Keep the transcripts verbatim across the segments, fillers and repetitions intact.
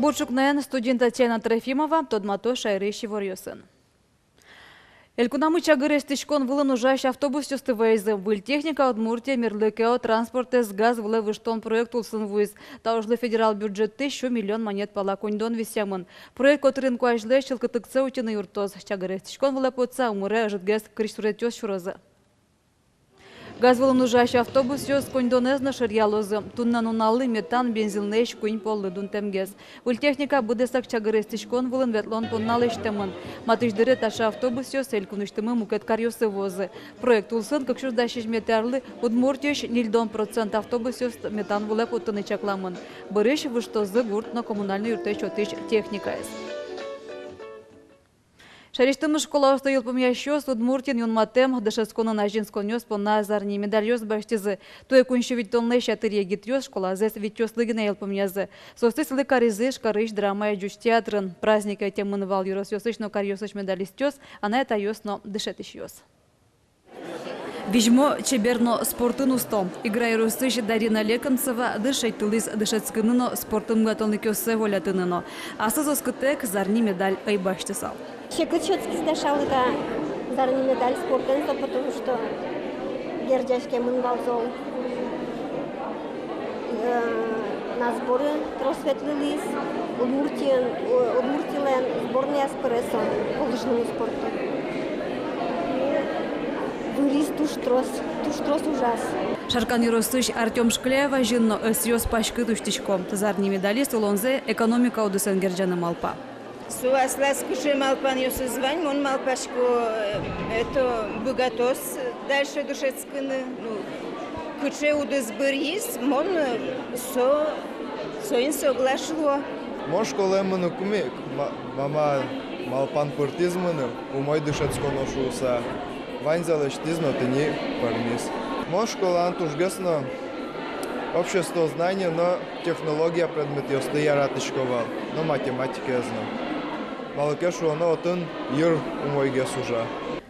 Бур ӵукнаен, студиын Татьяна Трофимова, тодмато шаерысь иворъёсын. Элькунамы чагыр эстӥськон вылын ужась автобусъёсты вайизы. Выль техника Удмуртие мерлыко транспортэз газ вылэ выжтон проект улсын вуиз. Та ужлы федерал бюджетысь сю миллион манет пала коньдон висъямын. Проект котырын куазьлэсь чылкытлыксэ утьыны юрттоз. Чагыр эстӥськон вылэ потса, уморе ӧжытгес кырсь суретъёс сюрозы. Газ вылын ужась автобусъёс коньдонэз но шыръялозы. Туннэ нуналлы метан бензинлэсь куинь поллы дунтэмгес. Выль техника быдэсак чагыр эстӥськон вылын ветлон понна лэсьтэмын. Матысь дыре таӵе автобусъёс элькунысьтымы мукет каръёсы вуозы. Проект улсын кык сюрс дас сизьыметӥ арлы Удмуртиысь ньыльдон процент автобусъёс метан вылэ поттыны чакламын. Бӧрысь выжтозы гурт но коммунальной юрттэт сётӥсь техникаез. Шаерысьтымы школаосты йылпумъясьёс Удмуртиын юнматэм дышетсконын азинсконъёс понна зарни медальёс басьтӥзы. Туэ куинь сю витьтонлэсь ятыр егитъёс школазэс витьёслы гинэ йылпумъязы. Соосты сӥлы каризы Ижкарысь драмая ӟуч театрын. Празднике ӧтемын вал ёросъёсысь но каръёсысь медалистъёс, анай-атайёс но дышетӥсьёс. Визьмо, чебер но спортын усто. Игра ёросысь Дарина Лекомцева дышетылӥз дышетскыны но спортын быгатонлыкъёссэ волятыны но. Аслыз оскытэк, зарни медаль ӧй басьтысал. Секыт сётскиз дасялы та зарни медаль спортэн со, потому что герӟаськемын вал зол. Э, на сборы трос ветлылӥз, Удмуртиен, у-, Удмуртилэн сборнояз пыре со по лыжному спорту. Вылӥз туж трос, туж трос ужаз. Шаркан ёросысь Артём Шкляев азьын но ӧсъёс паськыт усьтӥсько. Зарни медалист улонзэ экономика удысэн герӟаны малпа. Со аслаз кыӵе малпанъёсыз вань, мон малпасько, э, это быгатоз дальше дышетскыны. Ну, кыӵе удыс быръиз, мон, э, со, соин соглаш луо. Мон школае мыныкум ик, ма-, мама малпан пыртӥз мыным, умой дышетсконо шуыса. Ваньзэ лэсьтӥз но тӥни пӧрмиз. Мон школаын тужгес но обществознание но технология предметъёсты яратӥсько вал, но математикаез но. Малы ке шуоно, отын йыр умойгес ужа.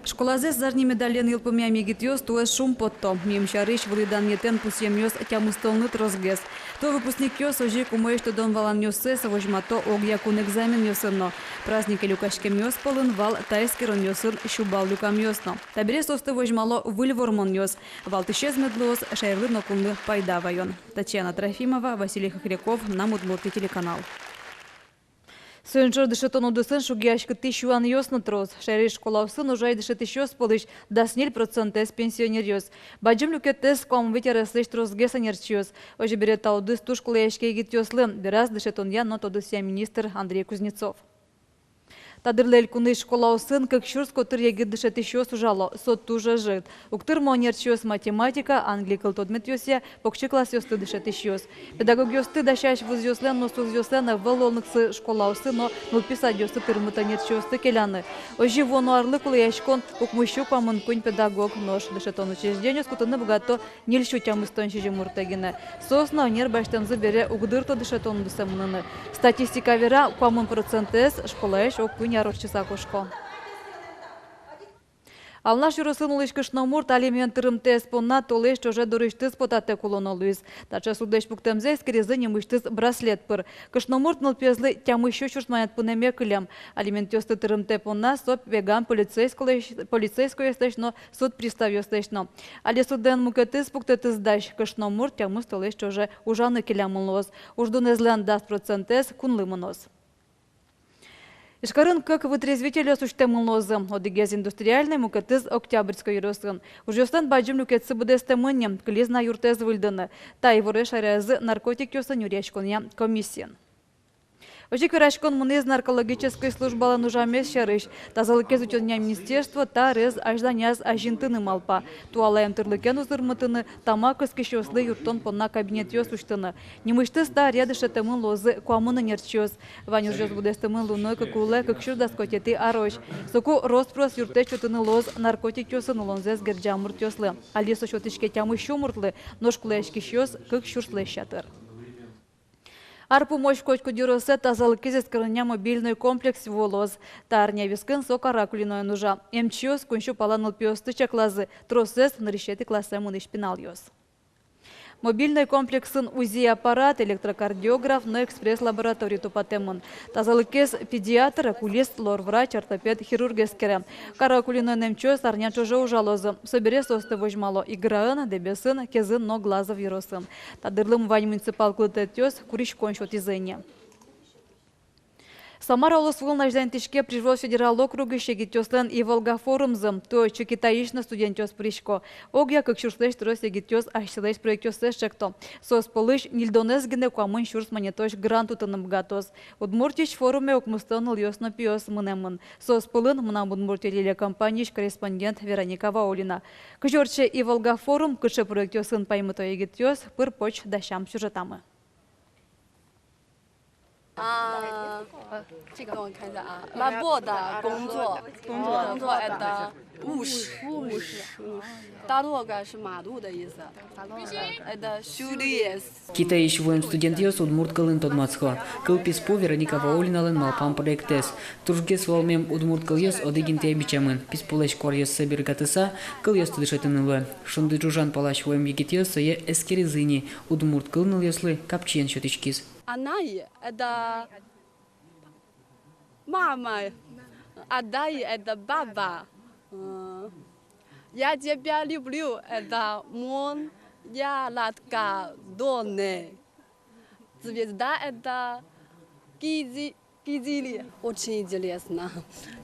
Школазэс зарни медален йылпумъям егитъёс туэ шумпотто. Миым сярысь вылӥ данъетэн пусъемъёс тямыстонлы тросгес. Туэ выпускникъёс озьы ик умоесь тодон-валанъёссэс возьмато огъякун экзаменъёсын но. Празднике люкаськемъёс пӧлын вал та эскеронъёсын сю балл люкамъёс но. Табере соосты возьмало выль вормонъёс. Валтӥсез мед луоз шаерлы но кунлы пайда ваён. Татьяна Трофимова, Василий Хохряков, «Мынам Удмуртие» телеканал. Соин ӵош дышетон удысын шугъяськытӥсь юанъёс но трос. Шаерысь школаосын ужась дышетӥсьёс пӧлысь дас ньыль процентэз пенсионеръёс. Бадӟым люкетэз куамын вить аресысь тросгес ӧнерчиос. Озьы бере, та удыс туж кулэяське егитъёслы, вераз дышетонъя но тодосъя министр Андрей Кузнецов. Та дырлы элькунысь школаосын кык сюрс котыр егит дышетӥсьёс ужало, со туж ӧжыт. Уг тырмо ӧнерчиос математика, англи кыл тодметъёсъя, покчи классъёсты дышетӥсьёс. Педагогъёсты дасясь вузъёслэн но ссузъёслэн ӧвӧл луонлыксы школаосты но нылпи садъёсты тырмыт ӧнерчиосты келяны. Озьы вуоно арлы кулэяськон укмыссю куамын куинь педагог, нош дышетон учреждениос кутыны быгато ньыльсю тямыстон сизьым муртэ гинэ. Соос но ӧнер басьтэмзы бере уг дырто дышетон удысэ мыныны. Статистика вера, куамын процентэз школаысь ог куинь ар ортчыса кошко. Алнаш ёросын улӥсь кышномурт алимент тырымтэез понна толэзь ӵоже дорысьтыз потатэк улоно луиз. Таӵе судлэсь пуктэмзэ эскеризы нимысьтыз браслет пыр. Кышномурт нылпиезлы тямыссю сюрс манет пунэме кылем. Алиментъёсты тырымтэ понна со пегам полицейскойлэсь-, полицейскойёслэсь но суд приставъёслэсь но. Али судлэн мукетыз пуктэтыз дась: кышномурт тямыс толэзь ӵоже ужаны келямын луоз. Уждунэзлэн дас процентэз кунлы мыноз. Ижкарын кык вытрезвительёс усьтэмын луозы. Одӥгез Индустриальной, мукетыз Октябрьской ёросын. Ужъёслэн бадӟым люкетсы быдэстэмын ни, кылиз на юртэз выльдыны. Та иворез шараязы наркотикъёсын нюръяськонъя комиссиын. Озьы ик вераськон мынӥз наркологической службалэн ужамез сярысь. Тазалыкез утёнъя министерство та арез азьланяз азинтыны малпа. Туала эмтырлыкен узырмытыны, тамак кыскисьёслы юрттон понна кабинетъёс усьтыны. Нимысьтыз та аръя дышетэмын луозы куамын ӧнерчиос. Вань ужъёс быдэстэмын луыны кык улэ кык сюрс дас куатетӥ арозь. Соку рос-прос юрттэт сётыны луоз наркотикъёсын улонзэс герӟам муртъёслы. Али со сётӥське тямыссю муртлы, нош кулэяськисьёс кык сюрслэсь ятыр. Ар пумозь котькуд ёросэ тазалыкез эскеронъя мобильной комплекс вуылоз. Та арня вискын со Каракулиноын ужа. Эмчиос куинь сю пала нылпиосты чаклазы, тросэз нырысетӥ классэ мынӥсь пиналъёс. Мобильной комплексын УЗИ аппарат, электрокардиограф но экспресс-лаборатория тупатэмын. Тазалыкез педиатр, окулист, лор врач, ортопед, хирург эскере. Каракулино эмчиос арня ӵоже ужалозы. Собере соосты возьмало Играын, Дэбесын, Кезын но Глазов ёросын. Та дырлы вань муниципал кылдытэтъёс куриськон сётӥзы ини. Самара улос вылын азьланьтӥське Прижевальский федерал округысь егитъёслэн «Иволга» форумзы. Туэ отчы Китайысь но студентъёс пырисько. Огъя кык сюрслэсь трос егитъёс асьсэлэсь проектъёссэс ӵекто. Соос пӧлысь ньыльдонэз гинэ куамын сюрс манетозь грант утыны быгатоз. Удмуртиысь форуме укмыстон нылъёс но пиос мынэмын. Соос пӧлын «Мынам Удмуртие» телекомпаниысь корреспондент Вероника Ваулина. Кызьы ортче «Иволга» форум, кыӵе проектъёсын паймыто егитъёс, пыр-поч дасям сюжетамы. А, 这个。 等我看一下啊。 Работа, 工作。 工作。 工作 это 务实。 务实。 Дорога 是马路的意思。 Это 修理. Китайысь вуэм студентъёс удмурт кылын тодматско. Кыл писпу Вероника Ваулиналэн малпам проектэз. Тужгес валамем удмурт кылъёс одӥг интые бичамын. Писпулэсь куаръёссэ бергатыса, кылъёсты дышетыны луэ. Шунды ӝужан палась вуэм егитъёс сое эскеризы ини, удмурт кыл нылъёслы капчиен сётӥськиз. Анай, это мама. Адай, это баба. М, я тебя люблю, это мон яратка донэ. Звезда, это кизи-, кизили. Очень интересно.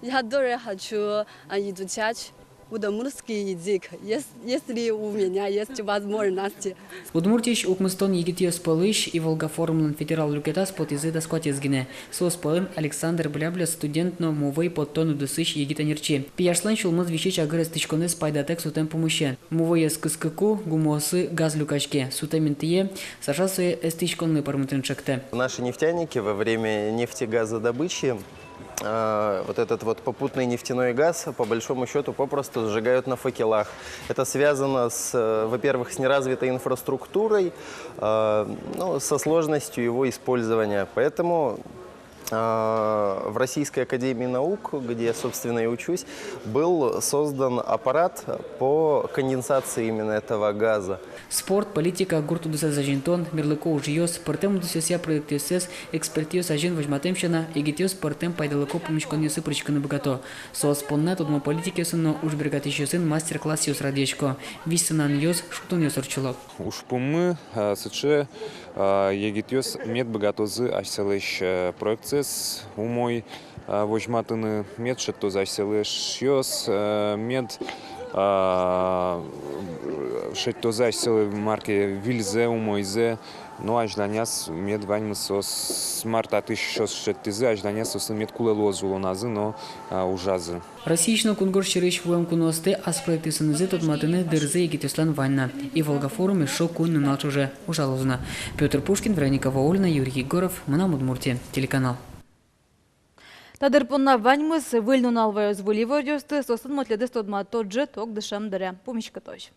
Я тоже хочу, а, изучать удмуртский язык, ес-, если у меня есть возможность. Удмуртиысь укмыстон егитъёс пӧлысь «Иволга» форумлэн федерал люкетаз потӥзы дас куатез гинэ. Соос пӧлын Александр Блябля, студент но «Мувӧй» поттон удысысь егит ӧнерчи. Пияшлэн сюлмыз висись агыр эстӥськонэз пайдатэк сутэм пумысен. «Мувӧйез» кыскыку, гумыосы газ люкаське. Сутэм интые Саша сое эстӥськонлы пӧрмытыны ӵектэ. Наши нефтяники во время нефтегазодобычи, э, вот этот вот попутный нефтяной газ, по большому счёту, попросту сжигают на факелах. Это связано с, э, во-первых, с неразвитой инфраструктурой, э, ну, со сложностью его использования. Поэтому А, в Российской академии наук, где я, собственно, и учусь, был создан аппарат по конденсации именно этого газа. Спорт, политика, гурт удысэз азинтон, мерлыко ужъёс, пӧртэм удысъёсъя проектъёссэс экспертъёс азьын возьматэм сяна, егитъёс пӧртэм пайдалыко пумиськонъёсы пыриськыны быгато. Соос понна тодмо политикъёсын но уж бергатӥсьёсын мастер-классъёс радъясько. Визьсананъёс, шудонъёс ортчыло. Ужпуммы, а, сыӵе, а, егитъёс мед быгатозы асьсэлэсь, э, проектсэс умой, а, возьматыны, мед шедьтозы асьсэлы эшъёс, э, мед, а, шедьтозы асьсэлы мар ке вильзэ, умойзэ, но азьланяз мед ваньмыз соос, мар татысь соос шедьтӥзы, азьланяз соослы мед кулэ луоз улоназы но, а, ужазы. Россиысь но кунгож сьӧрысь вуэм куноосты ас проектъёсынызы тодматыны дырзы егитъёслэн вань на. «Иволга» форум эшшо куинь нунал ӵоже ужалоз на. Пётр Пушкин, Вероника Ваулина, Юрий Егоров, «Мынам Удмуртие» телеканал. Та дыр понна ваньмыз. Выль нунал ваёз выль иворъёсты, соосын мон тӥледыз тодмато ӝыт огдышем дыре. Пумиськытозь.